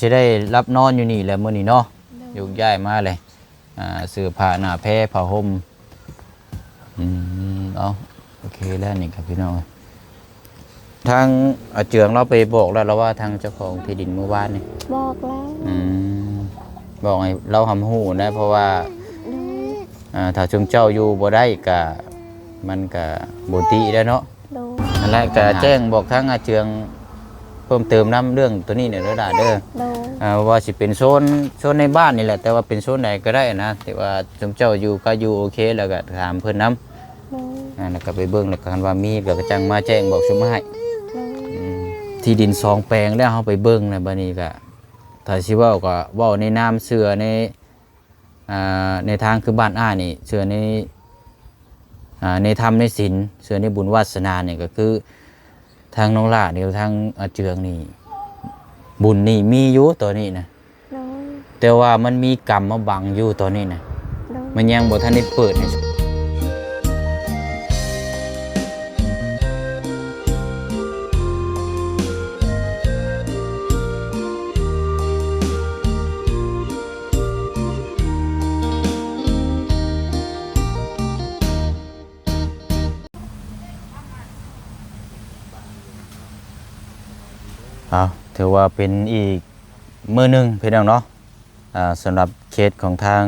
ຊິໄດ້ຫຼັບນອນຢູ່ນີ້ແຫຼະມື້ນີ້ເນາະ. ໂດຍ ໂຍກຍ້າຍມາເລີຍ ອ່າ ເສື້ອຜ້າໜ້າແພ ຜ້າຫົ່ມ. ອືມ ເອົາ ໂອເຄແລ້ວນີ້ກໍພີ່ນ້ອງ ທາງອາເຈືອງລາວໄປບອກແລ້ວ ລາວວ່າທາງເຈົ້າຂອງທີ່ດິນມື້ວານນີ້? ບອກແລ້ວ. ອືມ ບອກໃຫ້ລາວຮັບຮູ້ນະ ເພາະວ່າ ໂດຍ ອ່າ ຖ້າຊຸມເຈົ້າຢູ່ບໍ່ໄດ້ກະ ມັນກະບໍ່ຕິແລ້ວເນາະ. ໂດຍ ນັ້ນແຫຼະ ກະແຈ້ງບອກທາງອາເຈືອງເພີ່ມເຕີມນຳເລື່ອງໂຕນີ້ແດ່ເດີຫຼ້າເດີ. ໂດຍ ອ່າ ວ່າຊິເປັນໂຊນ ໂຊນໃນບ້ານນີ້ແຫຼະ ແຕ່ວ່າເປັນໂຊນໃດກໍໄດ້ນະ ທີ່ວ່າຊຸມເຈົ້າຢູ່ກໍຢູ່ໂອເຄ ແລ້ວກໍຖາມເພິ່ນນຳ. ໂດຍ ອ່າ ແລ້ວກໍໄປເບິ່ງ ແລ້ວກໍຄັນວ່າມີກໍຈັ່ງມາແຈ້ງບອກຊຸມອ້າຍ. ໂດຍ ອືມ ທີ່ດິນສອງແປງແລ້ວ ເຮົາໄປເບິ່ງແລ້ວ ບັດນີ້ກໍ ຖ້າຊິເວົ້າກໍເວົ້າໃນນາມເຊື່ອໃນ ອ່າ ໃນທາງຄືບ້ານອ້າຍນີ້ ເຊື່ອໃນ ອ່າ ໃນທຳໃນສິນ ເຊື່ອໃນບຸນວາສະໜານີ້ ກໍຄືທາງນ້ອງຫຼ້ານີ້ ທາງອາເຈືອງນີ້ ບຸນນີ້ມີຢູ່ຕອນນີ້ນະ. ໂດຍ ແຕ່ວ່າມັນມີກຳມາບັງຢູ່ຕອນນີ້ນະ. ໂດຍ ມັນຍັງບໍ່ທັນໄດ້ເປີດໃຫ້ ເອົາ ຖືວ່າເປັນອີກມື້ໜຶ່ງພີ່ນ້ອງເນາະ ອ່າ ສຳລັບເຄສຂອງທາງ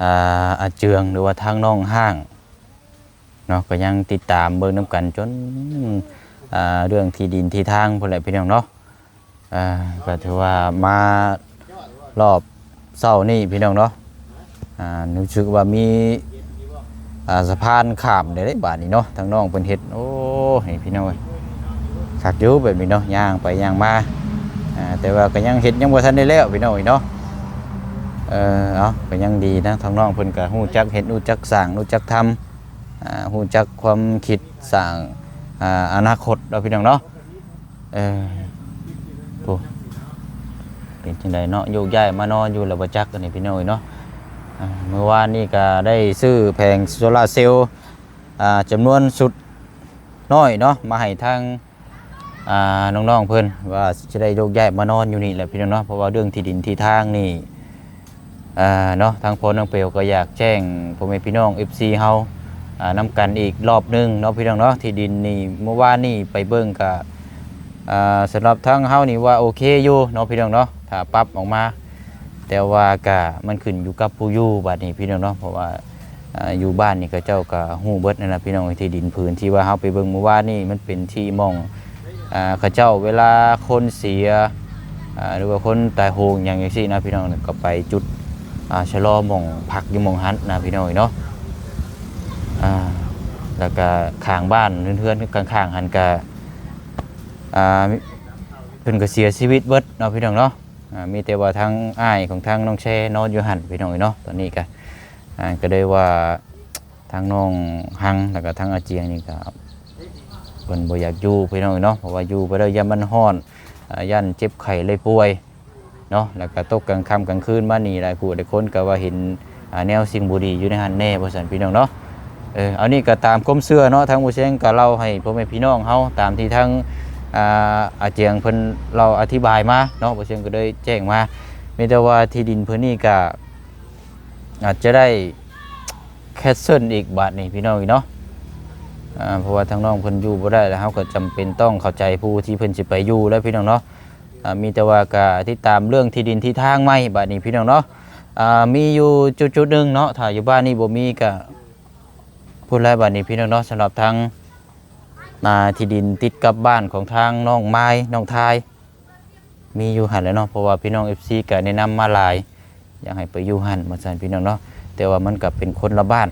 ອ່າ ອາເຈືອງ ຫຼືວ່າທາງນ້ອງຮ້າງ ເນາະ ກໍຍັງຕິດຕາມເບິ່ງນຳກັນຈົນ ອ່າ ເລື່ອງທີ່ດິນທີ່ທາງພຸ້ນແຫຼະພີ່ນ້ອງເນາະ. ອ່າ ກໍຖືວ່າມາຮອບເຊົ້ານີ້ພີ່ນ້ອງເນາະ ອ່າ ຮູ້ສຶກວ່າມີ ອ່າ ສະພານຂ້າມໄດ້ເດ້ບາດນີ້ເນາະ ທາງນ້ອງເພິ່ນເຮັດ. ໂອ້ ນີ້ພີ່ນ້ອງເອີຍ ຄັກຢູ່ແບບນີ້ເນາະ ຍ່າງໄປຍ່າງມາ ອ່າ ແຕ່ວ່າກໍຍັງເຮັດຍັງບໍ່ທັນໄດ້ແລ້ວພີ່ນ້ອງເອີຍເນາະ. ເອີ ເອົາ ກໍຍັງດີນະ ທາງນ້ອງເພິ່ນກໍຮູ້ຈັກເຮັດ ຮູ້ຈັກສ້າງ ຮູ້ຈັກທຳ ອ່າ ຮູ້ຈັກຄວາມຄິດສ້າງ ອ່າ ອະນາຄົດເນາະພີ່ນ້ອງເນາະ. ເອີ ໂອ້ ເປັນຈັ່ງໃດເນາະ ໂຍກຍ້າຍມານອນຢູ່ແລ້ວບໍ່ຈັກ ອັນນີ້ພີ່ນ້ອງເອີຍເນາະ. ອ່າ ມື້ວານນີ້ກໍໄດ້ຊື້ແຜງໂຊລາເຊວ ອ່າ ຈຳນວນຊຸດນ້ອຍເນາະ ມາໃຫ້ທາງ ອ່າ ນ້ອງໆເພິ່ນ ວ່າຊິໄດ້ໂຍກຍ້າຍມານອນຢູ່ນີ້ແຫຼະພີ່ນ້ອງເນາະ ເພາະວ່າເລື່ອງທີ່ດິນທີ່ທາງນີ້ ອ່າ ເນາະ ທາງພໍ່ນ້ອງເປວກໍຢາກແຈ້ງພໍ່ແມ່ພີ່ນ້ອງ ເອັຟຊີ ເຮົາ ອ່າ ນຳກັນອີກລອບໜຶ່ງເນາະພີ່ນ້ອງເນາະ. ທີ່ດິນນີ້ເມື່ອວານນີ້ໄປເບິ່ງກະ ອ່າ ສຳລັບທາງເຮົານີ້ວ່າໂອເຄຢູ່ເນາະພີ່ນ້ອງເນາະ ຖ້າປັບອອກມາ ແຕ່ວ່າກະມັນຂຶ້ນຢູ່ກັບຜູ້ຢູ່ບາດນີ້ພີ່ນ້ອງເນາະ ເພາະວ່າ ອ່າ ຢູ່ບ້ານນີ້ເຂົາເຈົ້າກໍຮູ້ເບິດນັ້ນນະພີ່ນ້ອງ. ທີ່ດິນພື້ນທີ່ວ່າເຮົາໄປເບິ່ງມື້ວານນີ້ ມັນເປັນທີ່ໝ່ອງ ອ່າ ເຂົາເຈົ້າເວລາຄົນເສຍ ອ່າ ຫຼືວ່າຄົນຕາຍໂຫງຫຍັງຈັ່ງຊີ້ນະພີ່ນ້ອງ ກໍໄປຈຸດ ອ່າ ຊະລໍໝ່ອງພັກຢູ່ໝ່ອງຫັ້ນນະພີ່ນ້ອງເນາະ. ອ່າ ແລ້ວກໍຂ້າງບ້ານ ເຮືອນຂ້າງໆຫັ້ນກໍ ອ່າ ເພິ່ນກໍເສຍຊີວິດເບິດເນາະພີ່ນ້ອງເນາະ. ອ່າ ມີແຕ່ວ່າທາງອ້າຍຂອງທາງນ້ອງແຊນອນຢູ່ຫັ້ນພີ່ນ້ອງເອີຍເນາະ. ຕອນນີ້ກໍ ອ່າ ກໍເລີຍວ່າທາງນ້ອງຮັງ ແລ້ວກໍທາງອາຈຽງນີ້ກໍ ເພິ່ນບໍ່ຢາກຢູ່ພີ່ນ້ອງເອີຍເນາະ ເພາະວ່າຢູ່ໄປແລ້ວຢ້ານມັນຮ້ອນ ອ່າ ຢ້ານເຈັບໄຂ້ໄດ້ປ່ວຍເນາະ. ແລ້ວກໍຕົກກາງຄ່ຳກາງຄືນມານີ້ ຫຼາຍຜູ້ຫຼາຍຄົນກໍວ່າເຫັນ ອ່າ ແນວສິ່ງບໍ່ດີຢູ່ໃນຫັ້ນແດ່ ວ່າຊັ້ນພີ່ນ້ອງເນາະ. ເອີ ອັນນີ້ກໍຕາມຄວາມເຊື່ອເນາະ ທາງບໍ່ແຊງກໍເລົ່າໃຫ້ພໍ່ແມ່ພີ່ນ້ອງເຮົາ ຕາມທີ່ທາງ ອ່າ ອາຈຽງເພິ່ນເລົ່າອະທິບາຍມາເນາະ ບໍ່ແຊງກໍໄດ້ແຈ້ງມາ. ມີແຕ່ວ່າທີ່ດິນເພິ່ນນີ້ກໍອາດຈະໄດ້ແຄນເຊິນອີກບາດນີ້ພີ່ນ້ອງເນາະ. ອ່າ ເພາະວ່າທາງນ້ອງເພິ່ນຢູ່ບໍ່ໄດ້ ແລ້ວເຮົາກໍຈຳເປັນຕ້ອງເຂົ້າໃຈຜູ້ທີ່ເພິ່ນຊິໄປຢູ່ແລ້ວພີ່ນ້ອງເນາະ. ອ່າ ມີແຕ່ວ່າກໍຕິດຕາມເລື່ອງທີ່ດິນທີ່ທາງໃໝ່ບາດນີ້ພີ່ນ້ອງເນາະ. ອ່າ ມີຢູ່ຈຸດໆໜຶ່ງເນາະ ຖ້າຢູ່ບ້ານນີ້ບໍ່ມີກໍພຸ້ນແຫຼະບາດນີ້ພີ່ນ້ອງເນາະ. ສຳລັບທາງ ອ່າ ທີ່ດິນຕິດກັບບ້ານຂອງທາງນ້ອງມາຍ ນ້ອງທາຍ ມີຢູ່ຫັ້ນແຫຼະເນາະ ເພາະວ່າພີ່ນ້ອງເອັຟຊີກໍແນະນຳມາຫຼາຍ ຢາກໃຫ້ໄປຢູ່ຫັ້ນວ່າຊັ້ນພີ່ນ້ອງເນາະ. ແຕ່ວ່າມັນກໍເປັນຄົນລະບ້ານ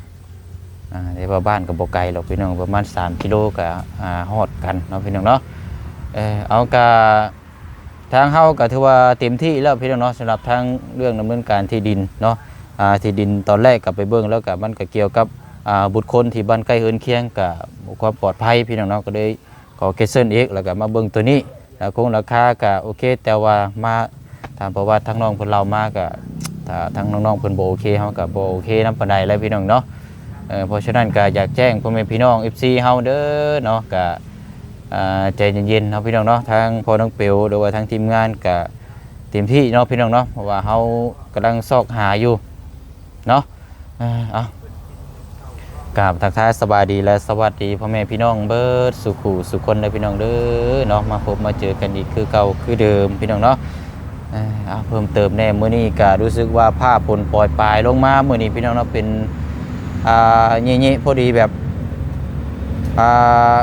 ອ່າ ແຕ່ວ່າບ້ານກໍບໍ່ໄກດອກພີ່ນ້ອງ ປະມານສາມກິໂລກໍ ອ່າ ຮອດກັນເນາະພີ່ນ້ອງເນາະ. ເອີ ເອົາ ກະ ທາງເຮົາກໍຖືວ່າເຕັມທີ່ແລ້ວພີ່ນ້ອງເນາະ ສຳລັບທາງເລື່ອງດຳເນີນການທີ່ດິນເນາະ. ອ່າ ທີ່ດິນຕອນແລກກໍໄປເບິ່ງແລ້ວກໍມັນກໍກ່ຽວກັບ ອ່າ ບຸກຄົນທີ່ບ້ານໃກ້ເຮືອນຄຽງ ກໍຄວາມປອດໄພພີ່ນ້ອງເນາະ ກໍເລີຍຂໍແຄນເຊິນອີກ ແລ້ວກໍມາເບິ່ງໂຕນີ້ ລາຄາຄົງລາຄາກໍໂອເຄ ແຕ່ວ່າມາ ຕາມປະຫວັດທາງນ້ອງເພິ່ນເລົ່າມາກໍ ຖ້າທາງນ້ອງໆເພິ່ນບໍ່ໂອເຄ ເຮົາກໍບໍ່ໂອເຄນຳປານໃດແຫຼະພີ່ນ້ອງເນາະ. ເອີ ເພາະສະນັ້ນກໍຢາກແຈ້ງພໍ່ແມ່ພີ່ນ້ອງເອັຟຊີເຮົາເດີເນາະ ກໍ ອ່າ ໃຈເຢັນໆເນາະພີ່ນ້ອງເນາະ. ທາງພໍ່ນ້ອງເປວ ຫຼືວ່າທາງທີມງານກໍ ເຕັມທີ່ເນາະພີ່ນ້ອງເນາະ ເພາະວ່າເຮົາກຳລັງຊອກຫາຢູ່ເນາະ. ເອີ ເອົາ ກາບທັກທາຍສະບາຍດີ ແລະ ສະຫວັດດີພໍ່ແມ່ພີ່ນ້ອງເບີດສູ່ຄູ່ສູ່ຄົນເດີພີ່ນ້ອງເດີເນາະ. ມາພົບມາເຈີກັນອີກຄືເກົ່າຄືເດີມພີ່ນ້ອງເນາະ. ເອີ ເອົາ ເພີ່ມເຕີມແດ່ ມື້ນີ້ກະຮູ້ສຶກວ່າຟ້າຝົນປອຍປາຍລົງມາມື້ນີ້ພີ່ນ້ອງເນາະ ເປັນ ອ່າ ເຍະໆ ພໍດີແບບ ອ່າ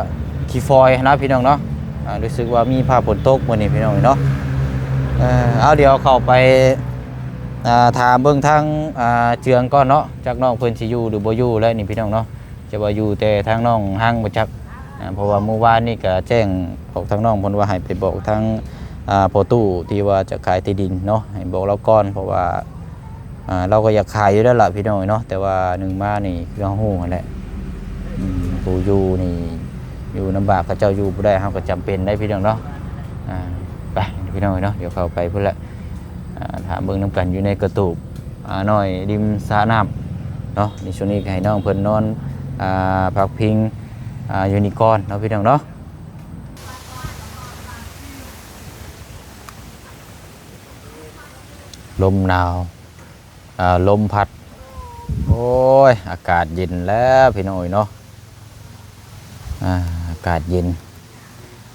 ຂີ້ຝອຍຫັ້ນນະພີ່ນ້ອງເນາະ. ອ່າ ຮູ້ສຶກວ່າມີຟ້າຝົນຕົກມື້ນີ້ພີ່ນ້ອງເນາະ. ເອີ ເອົາ ດຽວເຂົ້າໄປ ອ່າ ຖາມເບິ່ງທາງ ອ່າ ເຈືອງກ່ອນເນາະ ຈັກນ້ອງເພິ່ນຊິຢູ່ຫຼືບໍ່ຢູ່ແລ້ວນີ້ພີ່ນ້ອງເນາະ. ຈະວ່າຢູ່ແຕ່ທາງນ້ອງຮັງບໍ່ຈັກ ອ່າ ເພາະວ່າມື້ວານນີ້ກະແຈ້ງບອກທາງນ້ອງເພິ່ນວ່າໃຫ້ໄປບອກທາງ ອ່າ ພໍ່ຕູ້ທີ່ວ່າຈະຂາຍທີ່ດິນເນາະ ໃຫ້ບອກລາວກ່ອນ ເພາະວ່າ ອ່າ ລາວກໍຢາກຂາຍຢູ່ແລ້ວລະພີ່ນ້ອງເນາະ. ແຕ່ວ່າໜຶ່ງມານີ້ຄືເຮົາຮູ້ຫັ້ນແຫຼະ ອືມ ຜູ້ຢູ່ນີ້ຢູ່ລຳບາກ ເຂົາເຈົ້າຢູ່ບໍ່ໄດ້ ເຮົາກໍຈຳເປັນໄດ໋ພີ່ນ້ອງເນາະ. ອ່າ ໄປພີ່ນ້ອງເນາະ ດຽວເຂົ້າໄປພຸ້ນແຫຼະ ອ່າ ຖາມເບິ່ງນຳກັນຢູ່ໃນກະຕູບ ອ່າ ນ້ອຍລິມສະນ້ຳເນາະ. ໃນຊ່ວງນີ້ກໍໃຫ້ນ້ອງເພິ່ນນອນ ອ່າ ພັກພິງ ອ່າ ຢູ່ນີ້ກ່ອນເນາະພີ່ນ້ອງເນາະ. ລົມໜາວ ອ່າ ລົມພັດ ໂອ້ຍ ອາກາດເຢັນແລ້ວພີ່ນ້ອງເອີຍເນາະ. ອ່າ ອາກາດເຢັນ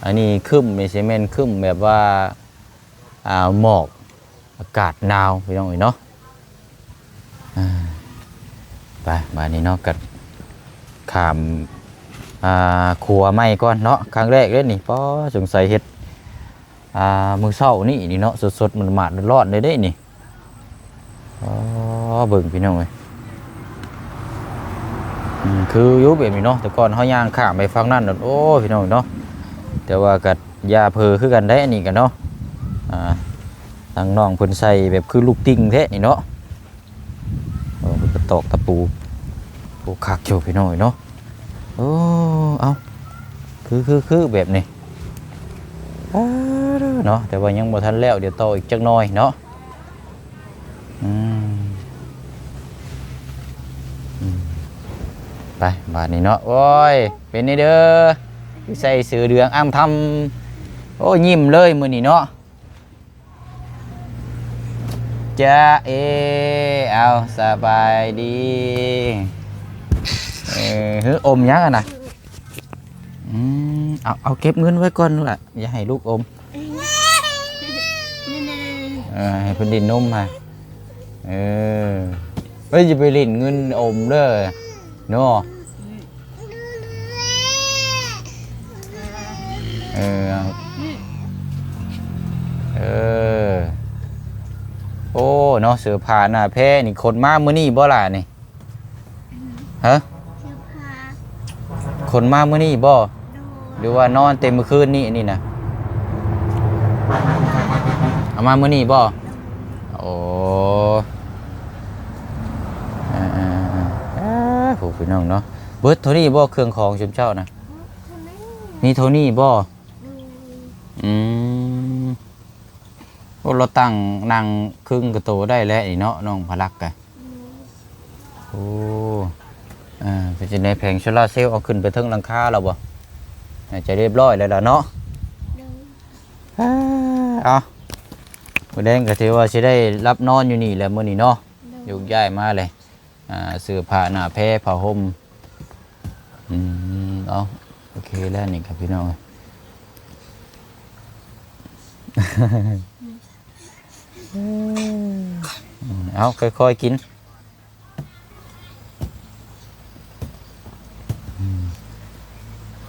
ອັນນີ້ຄຶ້ມນີ້ຊິແມ່ນຄຶ້ມແບບວ່າ ອ່າ ໝອກ ອາກາດໜາວພີ່ນ້ອງເອີຍເນາະ. ອ່າ ໄປ ບາດນີ້ເນາະ ກໍຂ້າມ ອ່າ ຂົວໃໝ່ກ່ອນເນາະ ຄັ້ງແລກເດ້ນີ້. ປໍ ສົງໄສເຮັດ ອ່າ ມື້ເຊົ້ານີ້ນີ້ເນາະ ສົດໆ ໝາດໆ ຮ້ອນໆ ເດ້ນີ້. ອໍ ເບິ່ງພີ່ນ້ອງເອີຍ ອືມ ຄືຢູ່ແບບນີ້ເນາະ. ແຕ່ກ່ອນເຮົາຍ່າງຂ້າມໄປຝັ່ງນັ້ນ ໂອ້ ພີ່ນ້ອງເນາະ ແຕ່ວ່າກໍຢ່າເຜີຄືກັນໄດ໋ ອັນນີ້ກໍເນາະ. ອ່າ ທາງນ້ອງເພິ່ນໃສ່ແບບຄືລູກຕິ່ງແທ້ນີ້ເນາະ. ໂອ້ ເພິ່ນກໍຕອກຕະປູ ໂອ້ ຄັກຢູ່ພີ່ນ້ອງເອີຍເນາະ. ໂອ້ ເອົ້າ ຄື ຄື ຄືແບບນີ້ ປາດເນາະ. ແຕ່ວ່າຍັງບໍ່ທັນແລ້ວ ດຽວຕໍ່ອີກຈັກໜ່ອຍເນາະ. ອືມ ອືມ ໄປບາດນີ້ເນາະ. ໂອ້ຍ ເປັນນີ້ເດີ ໃສ່ເສື້ອເຫຼືອງອຳທຳ ໂອ້ ຍິ້ມເລີຍມື້ນີ້ເນາະ. ຈາເອ ເອົາ ສະບາຍດີ. ເອີ ຫື ອົມຫຍັງຫັ້ນນະ? ອືມ ເອົາ ເອົາເກັບເງິນໄວ້ກ່ອນລະ ຢ່າໃຫ້ລູກອົມ. ເອີ ໃຫ້ເພິ່ນຫຼິ້ນນົມຫາ. ເອີ ເອີຍ ຢ່າໄປຫຼິ້ນເງິນອົມເດີເນາະ. ເອີ ເອີ ໂອ້ ເນາະ ເສື້ອຜ້າໜ້າແພນີ້ຂົນມາມື້ນີ້ບໍ່ລະນີ້? ຮະ? ເສື້ອຜ້າ ຂົນມາມື້ນີ້ບໍ່? ໂດຍ ຫຼືວ່ານອນແຕ່ມື້ຄືນນີ້ ອັນນີ້ນະ? ເອົາມາມື້ນີ້ບໍ່? ໂດຍ ໂອ້ ເອີ ເອີ ເອີ ເອີ ໂອ້ ພີ່ນ້ອງເນາະ ເບິດເທົ່ານີ້ບໍ່ ເຄື່ອງຂອງຊຸມເຈົ້ານະ? ເບິດເທົ່ານີ້ ມີເທົ່ານີ້ບໍ່? ໂດຍ ອືມ ໂອ້ ລາວຕັ້ງ ນັ່ງຄຶງກະໂຕໄດ້ແລ້ວນີ້ເນາະ ນ້ອງພະລັກກະ. ໂດຍ ໂອ້ ເປັນຈັ່ງໃດ ແຜງໂຊລາເຊວເອົາຂຶ້ນໄປເທິງຫຼັງຄາແລ້ວບໍ່? ໜ້າຈະຮຽບຮ້ອຍແລ້ວລະເນາະ. ໂດຍ ເອົາ ມື້ແລງກໍຖືວ່າຊິໄດ້ຫຼັບນອນຢູ່ນີ້ແຫຼະມື້ນີ້ເນາະ. ໂດຍ ໂຍກຍ້າຍມາເລີຍ ອ່າ ເສື້ອຜ້າໜ້າແພ ຜ້າຫົ່ມ ອືມ ເອົາ ໂອເຄແລ້ວນີ້ຄັບພີ່ນ້ອງ. ເອົາ ຄ່ອຍໆ ກິນ.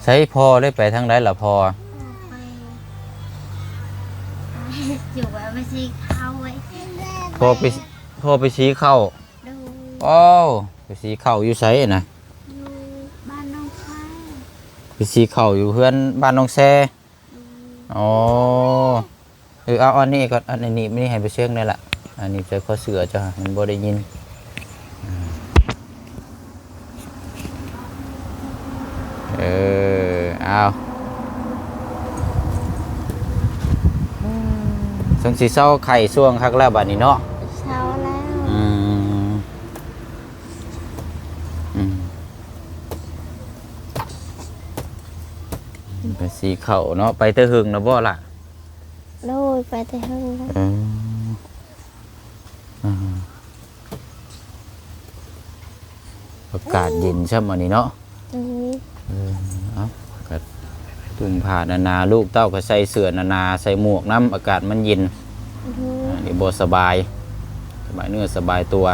ໃສ ພໍ່ເລີຍໄປທາງໃດລະພໍ່? ໄປ ຢູ່ວ່າໄປສີເຂົ້າໄວ້ ພໍ່ໄປ ພໍ່ໄປສີເຂົ້າ. ໂດຍ ໂອ້ ໄປສີເຂົ້າຢູ່ໃສນະ? ຢູ່ບ້ານໜອງແຊ ໄປສີເຂົ້າຢູ່ເຮືອນບ້ານໜອງແຊ. ໂດຍ ອໍ ເອີ ເອົາອັນນີ້ກ່ອນ ອັນນີ້ໜີບນີ້ໃຫ້ໄປເຊີງແດ່ລະ ອັນນີ້ໃສ່ຄໍເສື້ອເຈົ້າ ມັນບໍ່ໄດ້ຍິນ. ເອີ ເອົາ ສົງຊິເຊົາໄຂ້ຊ່ວງຄັກແລ້ວບາດນີ້ເນາະ. ເຊົາແລ້ວ ອືມ ອືມ ໄປສີເຂົ້າເນາະ ໄປແຕ່ເຫິງແລ້ວບໍ່ລະ? ໂດ ໂດຍ ໄປແຕ່ເຫິງແລ້ວ. ເອີ ອ່າ ອາກາດເຢັນຊ້ຳອັນນີ້ເນາະ. ໂດຍ ເອີ ເອົາ ກໍ ນຸ່ງຜ້າໜາໆ ລູກເຕົ້າກໍໃສ່ເສື້ອໜາໆ ໃສ່ໝວກນຳ ອາກາດມັນເຢັນ. ໂດຍ ອ່າ ນີ້ບໍ່ສະບາຍ ສະບາຍເນື້ອສະບາຍຕົວ.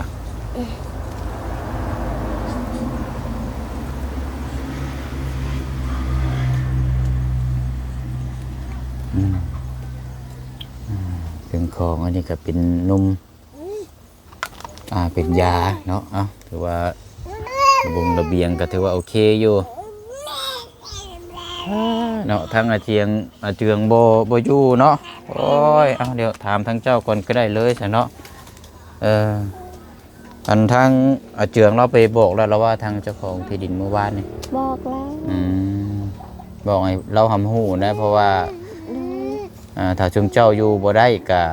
ອືມ ອືມ ເຄື່ອງຂອງອັນນີ້ກໍເປັນນົມ ອ່າ ເປັນຢາເນາະ. ເອົ້າ ຖືວ່າ ລະບົງລະບຽງກໍຖືວ່າໂອເຄຢູ່. ເນາະ ທາງອາຈຽງ ອາເຈືອງບໍ່ ບໍ່ຢູ່ເນາະ. ໂອ້ຍ ເອົາ ດຽວຖາມທາງເຈົ້າກ່ອນກໍໄດ້ເລີຍຊະເນາະ. ເອີ ອັນທາງອາເຈືອງລາວໄປບອກແລ້ວ ລາວວ່າທາງເຈົ້າຂອງທີ່ດິນມື້ວານນີ້? ບອກແລ້ວ. ອືມ ບອກໃຫ້ລາວຮັບຮູ້ນະ ເພາະວ່າ ໂດຍ ອ່າ ຖ້າຊຸມເຈົ້າຢູ່ບໍ່ໄດ້ກະ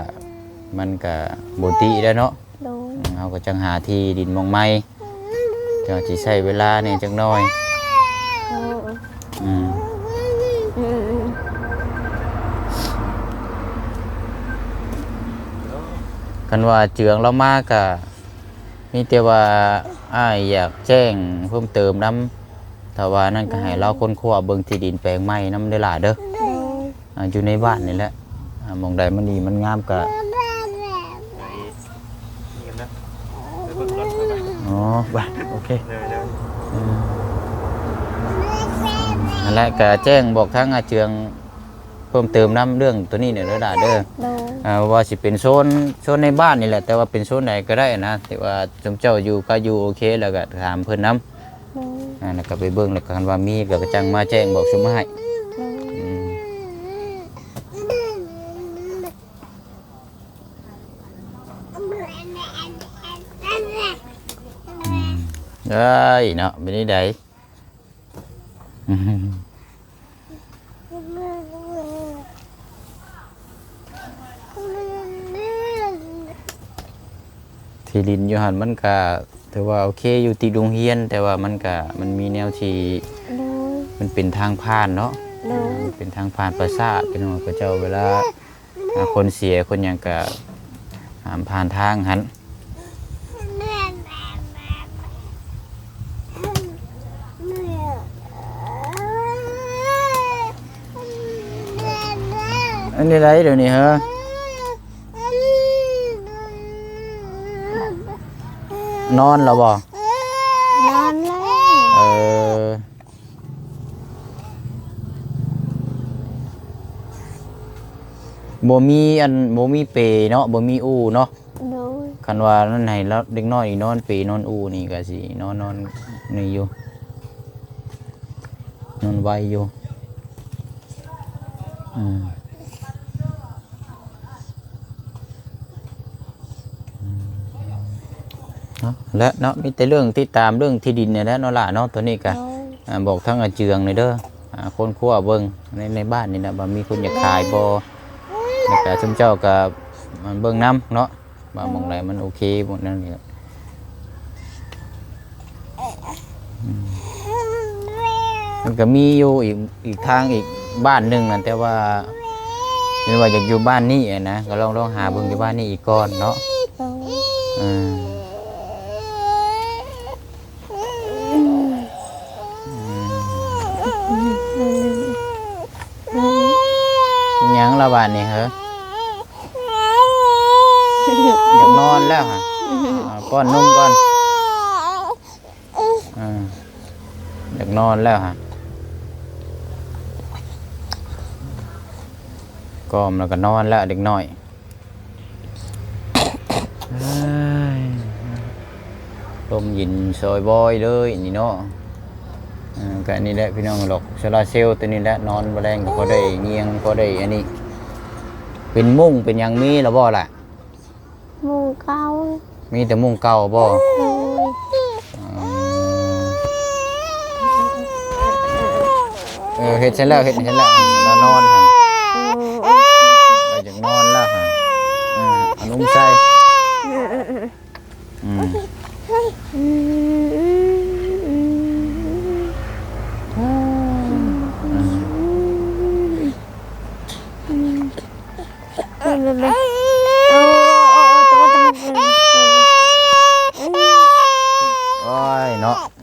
ມັນກະບໍ່ຕິແລ້ວເນາະ. ໂດຍ ເຮົາກໍຈັ່ງຫາທີ່ດິນໝ່ອງໃໝ່ ເຈົ້າຊິໃຊ້ເວລາແດ່ຈັກໜ້ອຍ. ໂດຍ ອືມ ອືມ ອືມ ຄັນວ່າເຈືອງລາວມາກະ ມີແຕ່ວ່າອ້າຍຢາກແຈ້ງເພີ່ມເຕີມນຳ ຖ້າວ່ານັ້ນກໍໃຫ້ລາວຄົ້ນຄວ້າເບິ່ງທີ່ດິນແປງໃໝ່ນຳເດີຫຼ້າເດີ. ໂດຍ ອ່າ ຢູ່ໃນບ້ານນີ້ແຫຼະ ອ່າ ໝ່ອງໃດມັນດີມັນງາມກະ ອໍ ໄປ ໂອເຄ ເອີ ນັ້ນແຫຼະ ກະແຈ້ງບອກທາງອາເຈືອງເພີ່ມເຕີມນຳເລື່ອງໂຕນີ້ແດ່ເດີຫຼ້າເດີ. ໂດຍ ອ່າ ວ່າຊິເປັນໂຊນ ໂຊນໃນບ້ານນີ້ແຫຼະ ແຕ່ວ່າເປັນໂຊນໃດກໍໄດ້ນະ ທີ່ວ່າຊຸມເຈົ້າຢູ່ ກໍຢູ່ໂອເຄ ແລ້ວກໍຖາມເພິ່ນນຳ. ໂດຍ ອ່າ ແລ້ວກໍໄປເບິ່ງ ແລ້ວກໍຄັນວ່າມີກໍຈັ່ງມາແຈ້ງບອກຊຸມອ້າຍ. ໂດຍ ອືມ ອືມ ເອີຍເນາະ ເປັນຈັ່ງໃດ? ທີ່ດິນຢູ່ຫັ້ນມັນກະຖືວ່າໂອເຄຢູ່ ຕິດໂຮງຮຽນ ແຕ່ວ່າມັນກະ ມັນມີແນວທີ່ ໂດຍ ມັນເປັນທາງຜ່ານເນາະ. ໂດຍ ເປັນທາງຜ່ານປາສາດ ພີ່ນ້ອງເຂົາເຈົ້າ ເວລາ ອ່າ ຄົນເສຍຄົນຫຍັງກະຫ້າມຜ່ານທາງຫັ້ນ. ອັນນີ້ໄດ ດຽວນີ້ເຮີ ນອນແລ້ວບໍ່? ນອນແລ້ວ. ເອີ ບໍ່ມີອັນ ບໍ່ມີເປເນາະ ບໍ່ມີອູ່ເນາະ. ໂດຍ ຄັນວ່ານັ້ນໃຫ້ລາວ ເດັກນ້ອຍນີ້ນອນເປນອນອູ່ນີ້ກໍຊິນອນ ນອນນີ້ຢູ່ ນອນໄວຢູ່. ອືມ ອືມ ເນາະ ແລະເນາະ ມີແຕ່ເລື່ອງຕິດຕາມເລື່ອງທີ່ດິນນີ້ແຫຼະເນາະຫຼ້າເນາະ. ໂຕນີ້ກະ ໂດຍ ອ່າ ບອກທາງອາເຈືອງນີ້ເດີ ອ່າ ຄົ້ນຄວ້າເບິ່ງໃນ ໃນບ້ານນີ້ນະ ວ່າມີຄົນຢາກຂາຍບໍ່ ແລ້ວກະຊຸມເຈົ້າກະ ອ່າ ເບິ່ງນຳເນາະ ວ່າ ໂດຍ ໝ່ອງໃດມັນໂອເຄໝົດນັ້ນນີ້. ອືມ ມັນກະມີຢູ່ອີກ ອີກທາງອີກບ້ານໜຶ່ງນັ້ນ ແຕ່ວ່າ ເຫັນວ່າຢາກຢູ່ບ້ານນີ້ນະ ກໍລອງ ລອງຫາເບິ່ງຢູ່ບ້ານນີ້ອີກກ່ອນເນາະ. ໂດຍ ອືມ ອືມ ຫຍັງລະບາດນີ້ເຮີ? ຢາກນອນແລ້ວຫະ ອ່າ ປ້ອນນົມກ່ອນ. ອ່າ ຢາກນອນແລ້ວຫະ ກ້ອມແລ້ວກໍນອນແລ້ວເດັກນ້ອຍ. ເອີຍ ລົມເຢັນຊອຍບອຍເລີຍນີ້ເນາະ. ເອີ ກໍອັນນີ້ແຫຼະພີ່ນ້ອງ ດອກໂຊລາເຊວຕົວນີ້ແຫຼະ ນອນບໍ່ແລງກໍພໍໄດ້ຍ່ຽງ ພໍໄດ້ອັນນີ້. ເປັນມຸ້ງເປັນຫຍັງມີແລ້ວບໍ່ລະ? ມຸ້ງເກົ່າ. ມີແຕ່ມຸ້ງເກົ່າບໍ່? ໂດຍ ອືມ ເອີ ເຮັດຊັ້ນແລ້ວ ເຮັດ ເຮັດແລ້ວ ລາວນອນຫັ້ນ. ໂດຍ ລາວຢາກນອນແລ້ວຫັ້ນ. ເອີ ເອົານຸ່ງໃສ່. ອືມ ອືມ ອືມ ອືມ.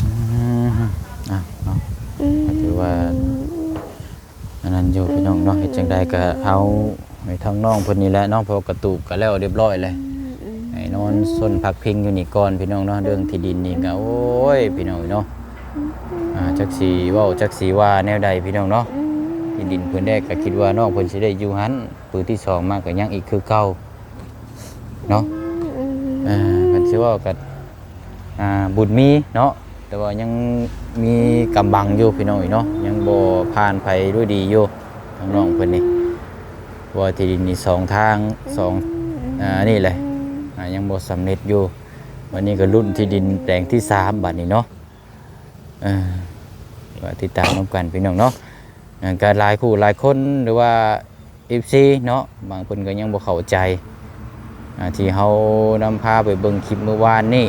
ອືມ ອ່ະເນາະ ອືມ ກໍຖືວ່າ ອັນນັ້ນຢູ່ພີ່ນ້ອງເນາະ ເຮັດຈັ່ງໃດກໍເອົາໃຫ້ທາງນ້ອງເພິ່ນນີ້ແຫຼະເນາະ ເພາະວ່າກະຕູບກໍແລ້ວຮຽບຮ້ອຍແລ້ວ ໃຫ້ນອນຊົນພັກພິງຢູ່ນີ້ກ່ອນພີ່ນ້ອງເນາະ. ເລື່ອງທີ່ດິນນີ້ກໍ ໂອ້ຍ ພີ່ນ້ອງເນາະ ອ່າ ຈັກຊິເວົ້າຈັກຊິວ່າແນວໃດພີ່ນ້ອງເນາະ. ທີ່ດິນເພິ່ນແດ່ກໍຄິດວ່ານ້ອງເພິ່ນຊິໄດ້ຢູ່ຫັ້ນ ຜູ້ທີສອງມາກໍຍັງອີກຄືເກົ່າເນາະ. ເອີ ຄັນຊິເວົ້າກໍ ອ່າ ບຸນມີເນາະ ແຕ່ວ່າຍັງມີກຳບັງຢູ່ພີ່ນ້ອງເອີຍເນາະ ຍັງບໍ່ຜ່ານໄປດ້ວຍດີຢູ່ ທາງນ້ອງເພິ່ນນີ້ ເພາະວ່າທີ່ດິນນີ້ສອງທາງ ສອງ ອ່າ ນີ້ແຫຼະ ອ່າ ຍັງບໍ່ສຳເລັດຢູ່. ບັດນີ້ກໍລຸ້ນທີ່ດິນແປງທີສາມບັດນີ້ເນາະ. ເອີ ກໍຕິດຕາມນຳກັນພີ່ນ້ອງເນາະ. ອ່າ ກໍຫຼາຍຜູ້ຫຼາຍຄົນ ຫຼືວ່າ ເອັຟຊີເນາະ ບາງຄົນກໍຍັງບໍ່ເຂົ້າໃຈ ອ່າ ທີ່ເຮົານຳພາໄປເບິ່ງຄລິບມື້ວານນີ້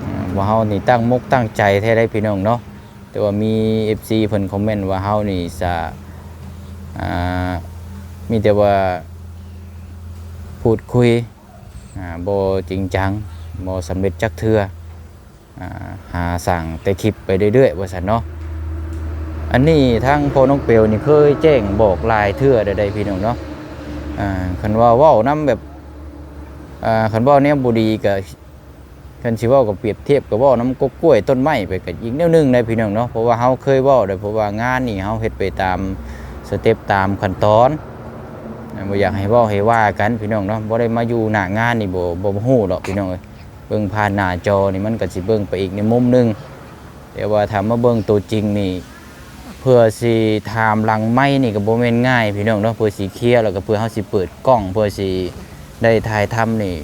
ອ່າ ວ່າເຮົານີ້ຕັ້ງມົກຕັ້ງໃຈແທ້ໃດ໋ພີ່ນ້ອງເນາະ. ແຕ່ວ່າມີເອັຟຊີເພິ່ນຄອມເມັນວ່າເຮົານີ້ສະ ອ່າ ມີແຕ່ວ່າພູດຄຸຍ ອ່າ ບໍ່ຈິງຈັງ ບໍ່ສຳເລັດຈັກເທື່ອ. ອ່າ ຫາສ້າງແຕ່ຄລິບໄປເລື້ອຍໆ ວ່າຊັ້ນເນາະ. ອັນນີ້ທາງພໍ່ນ້ອງເປວນີ້ເຄີຍແຈ້ງບອກຫຼາຍເທື່ອແລ້ວໃດ໋ພີ່ນ້ອງເນາະ. ອ່າ ຄັນວ່າເວົ້ານຳແບບ ອ່າ ຄັນເວົ້າແນວບໍ່ດີກໍ ຄັນຊິເວົ້າກໍປຽບທຽບກໍເວົ້ານຳກົກກ້ວຍຕົ້ນໄມ້ໄປກໍອີກແນວໜຶ່ງໄດ໋ພີ່ນ້ອງເນາະ. ເພາະວ່າເຮົາເຄີຍເວົ້າໄດ້ ເພາະວ່າງານນີ້ເຮົາເຮັດໄປຕາມສະເຕັບຕາມຂັ້ນຕອນ ອ່າ ບໍ່ຢາກໃຫ້ເວົ້າໃຫ້ວ່າກັນພີ່ນ້ອງເນາະ. ບໍ່ໄດ້ມາຢູ່ໜ້າງານນີ້ ບໍ່ ບໍ່ຮູ້ດອກພີ່ນ້ອງເອີຍ. ເບິ່ງຜ່ານໜ້າຈໍນີ້ມັນກໍຊິເບິ່ງໄປອີກໃນມຸມໜຶ່ງ ແຕ່ວ່າຖ້າມາເບິ່ງຕົວຈິງນີ້ ເພື່ອຊິຖາມຫຼັງໄມນີ້ກໍບໍ່ແມ່ນງ່າຍພີ່ນ້ອງເນາະ. ເພື່ອຊິເຄລຽ ແລ້ວກໍເພື່ອເຮົາຊິເປີດກ້ອງ ເພື່ອຊິໄດ້ຖ່າຍທຳນີ້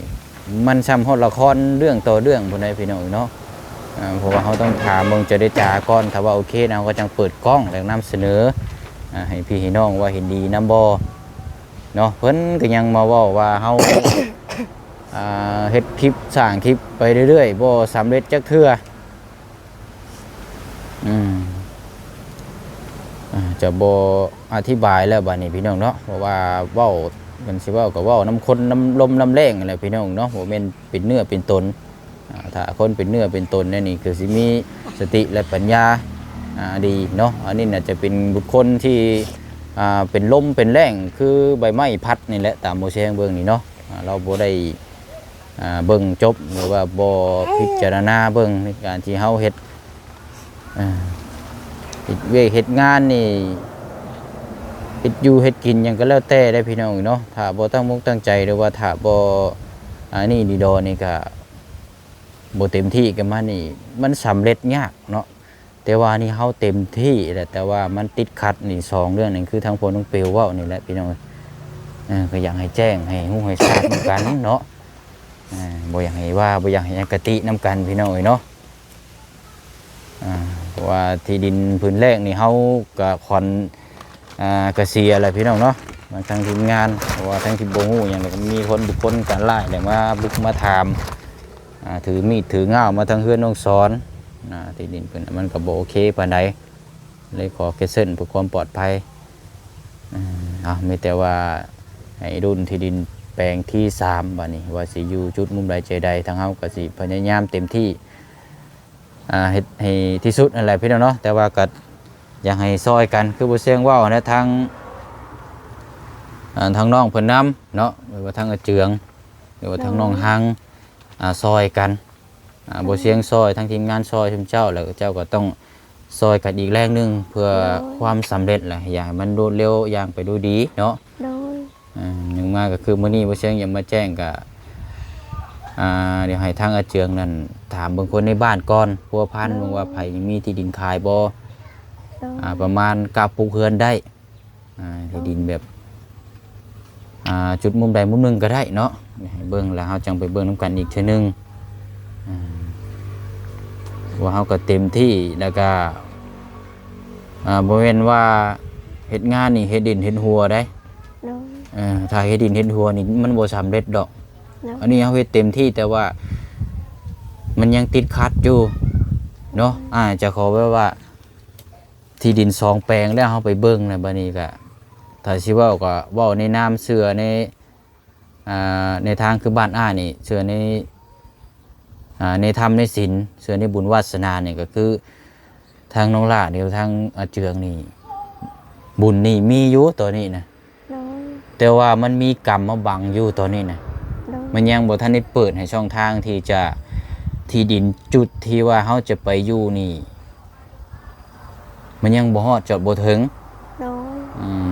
ມັນຊ່ຳຮອດລະຄອນເລື່ອງຕໍ່ເລື່ອງພຸ້ນໃດ໋ພີ່ນ້ອງເນາະ. ອ່າ ເພາະວ່າເຮົາຕ້ອງຖາມເບິ່ງເຈລະຈາກ່ອນ ຖ້າວ່າໂອເຄນະ ເຮົາກໍຈັ່ງເປີດກ້ອງ ແລ້ວນຳສະເໜີ ອ່າ ໃຫ້ພີ່ໃຫ້ນ້ອງວ່າເຫັນດີນຳບໍ່ເນາະ. ເພິ່ນກໍຍັງມາເວົ້າວ່າເຮົາ ອ່າ ເຮັດຄລິບ ສ້າງຄລິບໄປເລື້ອຍໆ ບໍ່ສຳເລັດຈັກເທື່ອ. ອືມ ອ່າ ຈະບໍ່ອະທິບາຍແລ້ວບາດນີ້ພີ່ນ້ອງເນາະ. ເພາະວ່າເວົ້າ ມັນຊິເວົ້າກໍເວົ້ານຳຄົນນຳລົມນຳແລ້ງຫັ້ນແຫຼະພີ່ນ້ອງເນາະ ບໍ່ແມ່ນເປັນເນື້ອເປັນຕົນ. ອ່າ ຖ້າຄົນເປັນເນື້ອເປັນຕົນແນວນີ້ ຄືຊິມີສະຕິ ແລະ ປັນຍາ ອ່າ ດີເນາະ. ອັນນີ້ໜ້າຈະເປັນບຸກຄົນທີ່ ອ່າ ເປັນລົມເປັນແລ້ງ ຄືໃບໄມ້ພັດນີ້ແຫຼະ ຕາມໝໍແຊງເບິ່ງນີ້ເນາະ. ອ່າ ລາວບໍ່ໄດ້ ອ່າ ເບິ່ງຈົບ ຫຼືວ່າບໍ່ພິຈາລະນາເບິ່ງໃນການທີ່ເຮົາເຮັດ ອ່າ ເຮັດວຽກເຮັດງານນີ້ ເຮັດຢູ່ເຮັດກິນຫຍັງກໍແລ້ວແຕ່ເດ້ພີ່ນ້ອງເນາະ. ຖ້າບໍ່ຕັ້ງອົກຕັ້ງໃຈ ຫຼືວ່າຖ້າບໍ່ ອ່າ ນີ້ດີດໍນີ້ ກໍບໍ່ເຕັມທີ່ກັບມັນນີ້ ມັນສຳເລັດຍາກເນາະ. ແຕ່ວ່ານີ້ເຮົາເຕັມທີ່ແຫຼະ ແຕ່ວ່າມັນຕິດຂັດນີ້ສອງເລື່ອງນີ້ ຄືທາງພໍ່ນ້ອງເປວເວົ້ານີ້ແຫຼະພີ່ນ້ອງເອີຍ. ເອີ ກໍຢາກໃຫ້ແຈ້ງໃຫ້ຮູ້ໃຫ້ຊາບນຳກັນເນາະ. ເອີ ບໍ່ຢາກໃຫ້ວ່າ ບໍ່ຢາກໃຫ້ອະຄະຕິນຳກັນພີ່ນ້ອງເອີຍເນາະ. ອ່າ ເພາະວ່າທີ່ດິນຜືນແລກນີ້ ເຮົາກະຂວັນ ອ່າ ກະເສຍແຫຼະພີ່ນ້ອງເນາະ ມາທາງທີມງານ. ເພາະວ່າທັງທີ່ບໍ່ຮູ້ຫຍັງ ແລ້ວກໍມີຄົນບຸກຄົນການຮ້າຍ ແລ້ວມາບຸກມາຖາມ ອ່າ ຖືມີດຖືງ່າວມາທາງເຮືອນນ້ອງສອນ. ອ່າ ທີ່ດິນເພິ່ນມັນກໍບໍ່ໂອເຄປານໃດ ເລີຍຂໍແຄນເຊິນເພື່ອຄວາມປອດໄພ. ເອີ ເອົາ ມີແຕ່ວ່າ ໃຫ້ລຸ້ນທີ່ດິນແປງທີສາມ ບາດນີ້ວ່າຊິຢູ່ຈຸດມຸມໃດໃຈໃດ ທາງເຮົາກໍຊິພະຍາຍາມເຕັມທີ່ ອ່າ ເຮັດໃຫ້ທີ່ສຸດຫັ້ນແຫຼະພີ່ນ້ອງເນາະ. ແຕ່ວ່າກໍຢາກໃຫ້ຊ່ອຍກັນ ຄືບໍ່ຊຽງເວົ້ານະ ທາງ ອ່າ ທາງນ້ອງເພິ່ນນຳເນາະ ຫຼືວ່າທາງອາເຈືອງ ຫຼືວ່າທາງນ້ອງຮັງ ອ່າ ຊ່ອຍກັນ ອ່າ ບໍ່ຊຽງຊ່ອຍ ທາງທີມງານຊ່ອຍຊຸມເຈົ້າ ແລ້ວເຈົ້າກໍຕ້ອງຊ່ອຍກັນອີກແຮງໜຶ່ງ ເພື່ອ ໂດຍ ຄວາມສຳເລັດ ແລະ ຢາກໃຫ້ມັນໂດດເລັວ ຢ່າງໄປດ້ວຍດີເນາະ. ໂດຍ ອ່າ ຍັງມາກໍຄືມື້ນີ້ບໍ່ຊຽງຢາກມາແຈ້ງ ກໍ ອ່າ ດຽວໃຫ້ທາງອາເຈືອງນັ້ນຖາມເບິ່ງຄົນໃນບ້ານກ່ອນ ພົວພັນ ໂດຍ ເບິ່ງວ່າໃຜຍັງມີທີ່ດິນຂາຍບໍ່ ໂດຍ ອ່າ ປະມານກະປຸກເຮືອນໄດ້ ອ່າ ທີ່ດິນແບບ ອ່າ ຈຸດມຸມໃດມຸມໜຶ່ງກໍໄດ້ເນາະ ໃຫ້ເບິ່ງ ແລ້ວເຮົາຈັ່ງໄປເບິ່ງນຳກັນອີກເທື່ອໜຶ່ງ ອ່າ ວ່າເຮົາກໍເຕັມທີ່ ແລ້ວກໍ ອ່າ ບໍ່ແມ່ນວ່າເຮັດງານນີ້ເຮັດດິນເຮັດຫົວໄດ໋ ໂດຍ ເອີ ຖ້າເຮັດດິນເຮັດຫົວນີ້ມັນບໍ່ສຳເລັດດອກ ໂດຍ ອັນນີ້ເຮົາເຮັດເຕັມທີ່ ແຕ່ວ່າມັນຍັງຕິດຂັດຢູ່ເນາະ ໂດຍ ອາດຈະຂໍແບບວ່າ ທີ່ດິນສອງແປງແລ້ວເຮົາໄປເບິ່ງນະ ບາດນີ້ກະ ຖ້າຊິເວົ້າກໍເວົ້າໃນນາມເຊື່ອໃນ ອ່າ ໃນທາງຄືບ້ານອ້າຍນີ້ ເຊື່ອໃນ ອ່າ ໃນທຳໃນສິນ ເຊື່ອໃນບຸນວາສະໜານີ້ ກໍຄືທາງນ້ອງຫຼ້ານີ້ ທາງອາເຈືອງນີ້ ບຸນນີ້ມີຢູ່ຕອນນີ້ນະ ໂດຍ ແຕ່ວ່າມັນມີກຳມາບັງຢູ່ຕອນນີ້ນະ ໂດຍ ມັນຍັງບໍ່ທັນໄດ້ເປີດໃຫ້ຊ່ອງທາງທີ່ຈະ ທີ່ດິນຈຸດທີ່ວ່າເຮົາຈະໄປຢູ່ນີ້ ມັນຍັງບໍ່ຮອດຈອດບໍ່ເຖິງ ໂດຍ ອືມ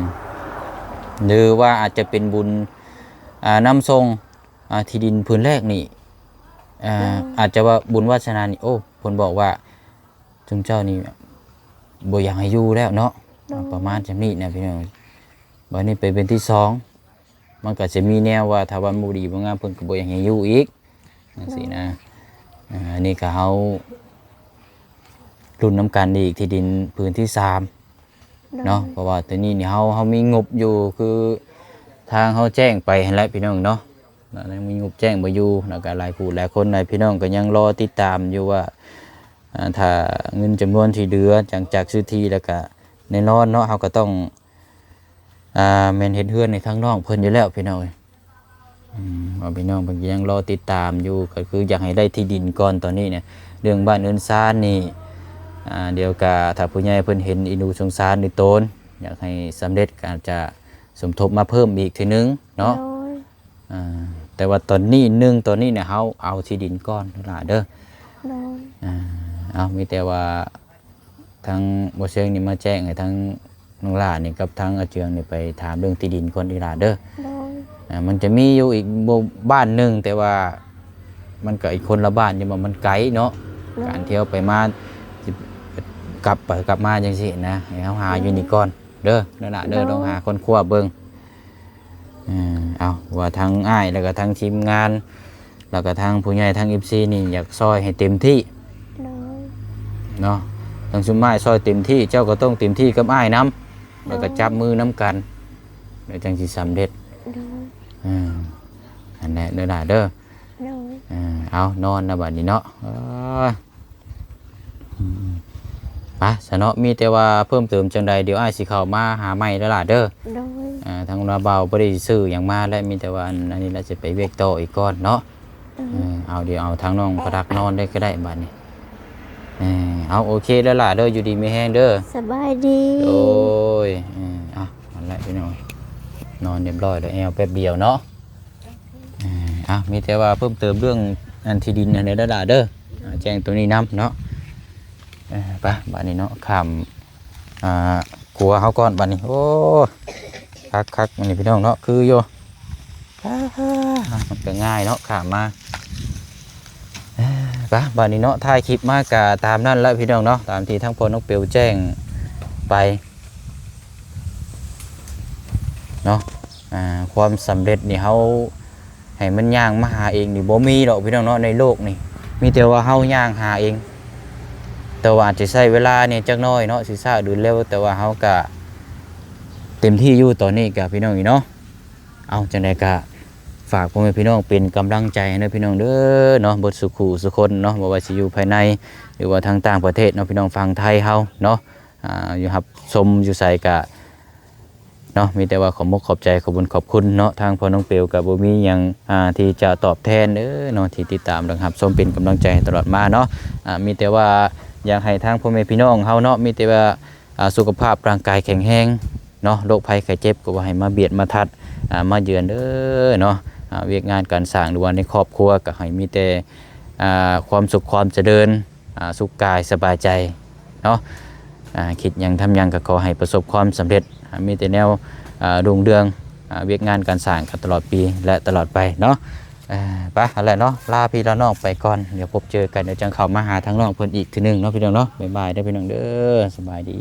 ຫຼືວ່າອາດຈະເປັນບຸນ ອ່າ ນຳສົ່ງ ອ່າ ທີ່ດິນຜືນແລກນີ້ ອ່າ ໂດຍ ອາດຈະວ່າບຸນວາສະໜານີ້ ໂອ້ ເພິ່ນບອກວ່າ ຊຸມເຈົ້ານີ້ບໍ່ຢາກໃຫ້ຢູ່ແລ້ວເນາະ ໂດຍ ປະມານຊ່ຳນີ້ນະພີ່ນ້ອງ. ບາດນີ້ໄປເປັນທີສອງ ມັນກໍຈະມີແນວວ່າ ຖ້າວ່າບໍ່ດີບໍ່ງາມ ເພິ່ນກໍບໍ່ຢາກໃຫ້ຢູ່ອີກ ຈັ່ງຊີ້ນະ ໂດຍ ອ່າ ອັນນີ້ກໍເຮົາລຸ້ນນຳກັນອີກ ທີ່ດິນຜືນທີສາມ ໂດຍ ເນາະ ເພາະວ່າຕອນນີ້ນີ້ເຮົາ ເຮົາມີງົບຢູ່ ຄືທາງເຮົາແຈ້ງໄປຫັ້ນແຫຼະພີ່ນ້ອງເນາະ ແລ້ວຍັງມີງົບແຈ້ງບໍ່ຢູ່ ແລ້ວກໍຫຼາຍຜູ້ຫຼາຍຄົນ ຫຼາຍພີ່ນ້ອງກໍຍັງລໍຕິດຕາມຢູ່ວ່າ ອ່າ ຖ້າເງິນຈຳນວນທີ່ເຫຼືອ ຫຼັງຈາກຊື້ທີ່ແລ້ວກະແນ່ນອນເນາະ ເຮົາກໍຕ້ອງ ອ່າ ແມ່ນເຮັດເຮືອນໃຫ້ທາງນ້ອງເພິ່ນຢູ່ແລ້ວພີ່ນ້ອງເອີຍ. ອືມ ວ່າພີ່ນ້ອງເພິ່ນກໍຍັງລໍຕິດຕາມຢູ່ ກໍຄືຢາກໃຫ້ໄດ້ທີ່ດິນກ່ອນຕອນນີ້ນະ. ເລື່ອງບ້ານເຮືອນຊານນີ້ ອ່າ ດຽວກະຖ້າຜູ້ໃຫຍ່ເພິ່ນເຫັນອີ່ດູສົງສານອີ່ໂຕນ ຢາກໃຫ້ສຳເລັດ ກໍອາດຈະສົມທົບມາເພີ່ມອີກເທື່ອໜຶ່ງເນາະ. ໂດຍ ອ່າ ແຕ່ວ່າຕອນນີ້ ໜຶ່ງ ຕອນນີ້ນະ ເຮົາເອົາທີ່ດິນກ່ອນຫຼ້າເດີ. ໂດຍ ອ່າ ເອົາ ມີແຕ່ວ່າທາງບໍ່ເຊີງນີ້ມາແຈ້ງໃຫ້ທາງນ້ອງຫຼ້ານີ້ກັບທາງອາເຈືອງນີ້ໄປຖາມເລື່ອງທີ່ດິນກ່ອນອີ່ຫຼ້າເດີ. ໂດຍ ອ່າ ມັນຈະມີຢູ່ອີກ ບໍ່ ບ້ານໜຶ່ງ ແຕ່ວ່າມັນກໍອີກຄົນລະບ້ານ ຍັງວ່າມັນໄກເນາະ. ໂດຍ ການທ່ຽວໄປມາ ຊິກັບໄປກັບມາຈັ່ງຊີ້ນະ ໃຫ້ເຮົາຫາຢູ່ນີ້ກ່ອນເດີ ນັ້ນລະເດີ. ໂດຍ ລອງຫາຄົ້ນຄວ້າເບິ່ງ. ເອີ ເອົາ ວ່າທາງອ້າຍ ແລ້ວກໍທາງທີມງານ ແລ້ວກໍທາງຜູ້ໃຫຍ່ ທາງເອັຟຊີນີ້ ຢາກຊ່ອຍໃຫ້ເຕັມທີ່ ໂດຍ ເນາະ. ທາງຊຸມອ້າຍຊ່ອຍເຕັມທີ່ ເຈົ້າກໍຕ້ອງເຕັມທີ່ກັບອ້າຍນຳ ໂດຍ ແລ້ວກໍຈັບມືນຳກັນ ແລ້ວຈັ່ງຊິສຳເລັດ. ໂດຍ ເອີ ອັນນັ້ນເດີຫຼ້າເດີ. ໂດຍ ເອີ ເອົາ ນອນນະບັດນີ້ເນາະ. ເອີ ອືມ ໄປຊະເນາະ ມີແຕ່ວ່າເພີ່ມເຕີມຈັ່ງໃດ ດຽວອ້າຍຊິເຂົ້າມາຫາໃໝ່ເດີຫຼ້າເດີ. ໂດຍ ອ່າ ທາງລາວບ່າວບໍ່ໄດ້ຊື້ຫຍັງມາແລ້ວ ມີແຕ່ວ່າອັນ ອັນນີ້ລະ ຊິໄປວຽກຕໍ່ອີກກ່ອນເນາະ. ໂດຍ ເອີ ເອົາ ດຽວເອົາທາງນ້ອງປະດັກນອນເລີຍກໍໄດ້ບັດນີ້. ເອີ ເອົາ ໂອເຄເດີຫຼ້າເດີ ຢູ່ດີມີແຮງເດີ. ສະບາຍດີ. ໂດຍ ເອີ ເອົາ ນັ້ນແຫຼະພີ່ນ້ອງ ນອນຮຽບຮ້ອຍແລ້ວ ແອວແປັບດຽວເນາະ. ເອີ ເອົາ ມີແຕ່ວ່າເພີ່ມເຕີມເລື່ອງອັນທີ່ດິນອັນນີ້ເດີຫຼ້າເດີ ອ່າ ແຈ້ງໂຕນີ້ນຳເນາະ. ເອີ ໄປ ບາດນີ້ເນາະ ຂ້າມ ອ່າ ຂົວເຮົາກ່ອນບາດນີ້. ໂອ້ ຄັກໆ ອັນນີ້ພີ່ນ້ອງເນາະ ຄືຢູ່ ອ່າ ມັນກໍງ່າຍເນາະ ຂ້າມມາ. ເອີ ໄປ ບາດນີ້ເນາະ ທ້າຍຄລິບມາກໍຕາມນັ້ນແຫຼະພີ່ນ້ອງເນາະ ຕາມທີ່ທາງພໍ່ນ້ອງເປວແຈ້ງໄປ ເນາະ. ອ່າ ຄວາມສຳເລັດນີ້ ເຮົາໃຫ້ມັນຍ່າງມາຫາເອງນີ້ ບໍ່ມີດອກພີ່ນ້ອງເນາະ ໃນໂລກນີ້ ມີແຕ່ວ່າເຮົາຍ່າງຫາເອງ. ແຕ່ວ່າອາດຈະໃຊ້ເວລາແດ່ຈັກໜ້ອຍເນາະ ຊິຊ້າຫຼືເລັວ ແຕ່ວ່າເຮົາກະເຕັມທີ່ຢູ່ຕອນນີ້ກະ ພີ່ນ້ອງເນາະ. ເອົາ ຈັ່ງໃດກະຝາກພໍ່ແມ່ພີ່ນ້ອງເປັນກຳລັງໃຈໃຫ້ເດີພີ່ນ້ອງເດີເນາະ ເບິດສູ່ຜູ້ສູ່ຄົນເນາະ ບໍ່ວ່າຊິຢູ່ພາຍໃນ ຫຼືວ່າທາງຕ່າງປະເທດເນາະ ພີ່ນ້ອງຝັ່ງໄທເຮົາເນາະ. ອ່າ ຢູ່ຮັບຊົມຢູ່ໃສກະ ເນາະ ມີແຕ່ວ່າຂອບມຸກຂອບໃຈ ຂອບບຸນຂອບຄຸນເນາະ ທາງພໍ່ນ້ອງເປວກໍບໍ່ມີຫຍັງ ອ່າ ທີ່ຈະຕອບແທນເດີເນາະ ທີ່ຕິດຕາມ ແລະ ຮັບຊົມເປັນກຳລັງໃຈໃຫ້ຕະຫຼອດມາເນາະ ອ່າ ມີແຕ່ວ່າຢາກໃຫ້ທາງພໍ່ແມ່ພີ່ນ້ອງເຮົາເນາະ ມີແຕ່ວ່າ ອ່າ ສຸຂະພາບຮ່າງກາຍແຂງແຮງເນາະ ໂລກໄພໄຂ້ເຈັບກໍບໍ່ໃຫ້ມາບຽດມາທັດ ອ່າ ມາເຢືອນເດີເນາະ ອ່າ ວຽກງານການສ້າງ ຫຼືວ່າໃນຄອບຄົວກໍໃຫ້ມີແຕ່ ອ່າ ຄວາມສຸກຄວາມຈະເລີນ ອ່າ ສຸກກາຍສະບາຍໃຈເນາະ ອ່າ ຄິດຫຍັງທຳຫຍັງກໍຂໍໃຫ້ປະສົບຄວາມສຳເລັດ ອ່າ ມີແຕ່ແນວ ອ່າ ຮຸ່ງເຮືອງ ອ່າ ວຽກງານການສ້າງກັນຕະຫຼອດປີ ແລະ ຕະຫຼອດໄປເນາະ ເອີ ໄປ ຫັ້ນແຫຼະເນາະ ລາພີ່ລານ້ອງໄປກ່ອນ ດຽວພົບເຈີກັນ ດຽວຈັ່ງເຂົ້າມາຫາທາງນ້ອງເພິ່ນອີກເທື່ອໜຶ່ງເນາະ ພີ່ນ້ອງເນາະ ບາຍບາຍເດີພີ່ນ້ອງເດີ ສະບາຍດີ.